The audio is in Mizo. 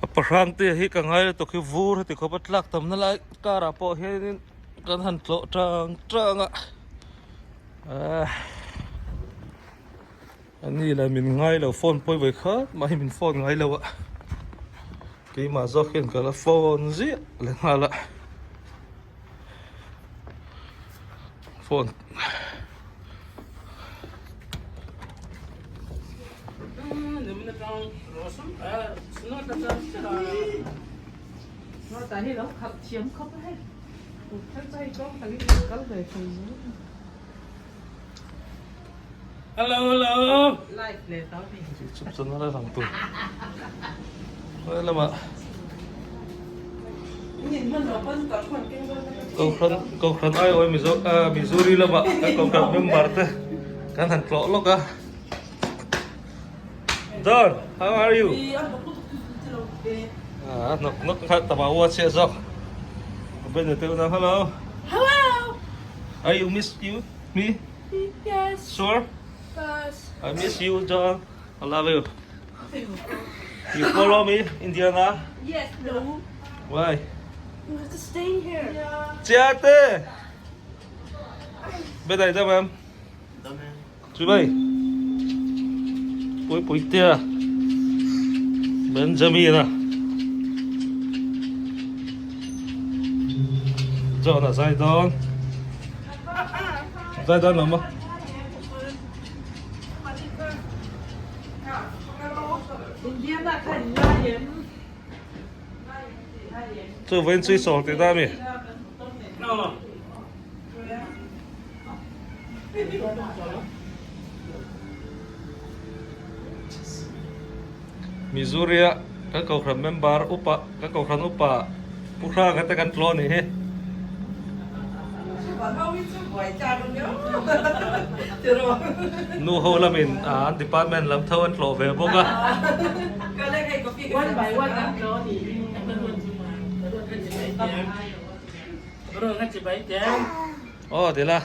A pahrang te hi ka ngai lutuk hi vur heti khawp a tlak tamna lai karah pawh hianin kan han tlawh tang tang a ahh a ni lah min ngai lo phone pawi vawi khat mah hi min phone ngai lo a keimah zawk hian ka la phone ziah leh nghal a phone. Hello hello Kohhran Kohhran aiawh Mizo ah Missouri lamah kan Kohhran member te kan han tlawh lawk a Don how are you? Ah hnawk hnawk kha tama ua chhiah zawk Ben te unau hello Hello Are you miss you me? Yes Sure? Yes I miss you John I love you You follow me, Indiana? Yes, no. Why? You have to stay here. Chiate! Bên này ra mà em. Chú bay. Pui pui tia. Benjamin à. John à zai dawn. Zai dawn lắm không? Chu vawiin chu i sawl tih ta mi? Missouri a kan kohhran member upa kan kohhran upa Pu Hranga te kan tlawh a nih hi. Nu ho lamin an department lam tho an tlawh ve bawk a. Aw ti la.